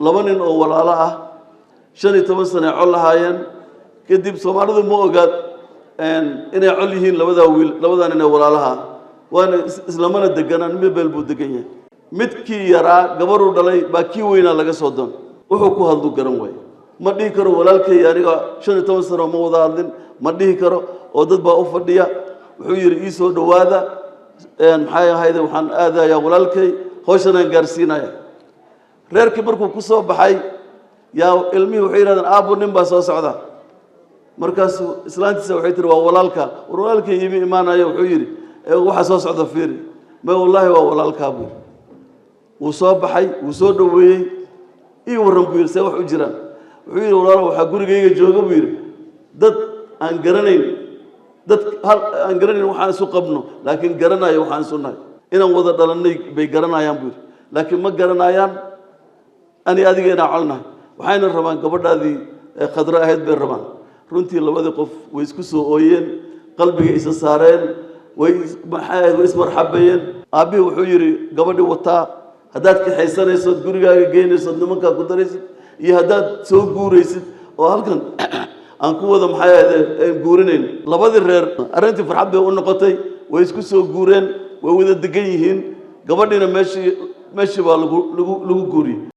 Laba nin oo walaalo ah, 15 sane col lahaayeen. Kadib Soomaalidu ma ogaad inay col yihiin labadaa wiil, labadaa nin ee walaalaha, waana islamana deganaan, mebel buu degan yahay. Midkii yaraa gabaruu dhalay baa kii weynaa laga soo doon. Wuxuu ku hadlu garan waaye. Ma dhihi karo walaalkay aniga 15 sano ma wada hadlin, ma dhihi karo oo dad baa u fadhiya. Wuxuu yidhi, "Ii soo dhowaada, maxay ahayde, waxaan aadayaa walaalkay, hawshanaan gaarsiinaya." Reerkii markuu ku soo baxay yaa ilmihii waxay yidhahdeen, "Aabbo, nin baa soo socda." Markaasuu islaantiisa waxay tihi, "Waa walaalka." "War, walaalkay iima imaanayo." Wuxuu yidhi, "Waxa soo socda fiiri." "May, wallaahi waa walaalkaa," buu yidhi. Wuu soo baxay, wuu soo dhoweeyey. "Ii warran," buu yidhi, "see wax u jiraan?" Wuxuu yidhi, "Walaalo, waxaa gurigayga jooga," buu yidhi, "dad aan garanayn, dad hal aan garanayn waxaan isu qabno, laakiin garanayo waxaan isu nahay. Inaan wada dhalannay bay garanayaan," buu yidhi, "laakiin ma garanayaan ani adiga inaan colnahay. Waxayna rabaan gabadhaadii Khadro ahayd bay rabaan." Runtii labadii qof way isku soo ooyeen, qalbiga isa saareen, way, maxay ahayd, way ismarxabeeyeen. Aabbihii wuxuu yidhi, "Gabadhii wataa, haddaad kaxaysanaysood gurigaaga geynaysood nimankaa ku daraysid, iyo haddaad soo guuraysid oo halkan aan ku wada, maxay ahayd, guurinayn." Labadii reer arrintii farxad bay u noqotay, way isku soo guureen, way wada degan yihiin. Gabadhiina meeshii baa lagu guuriyey.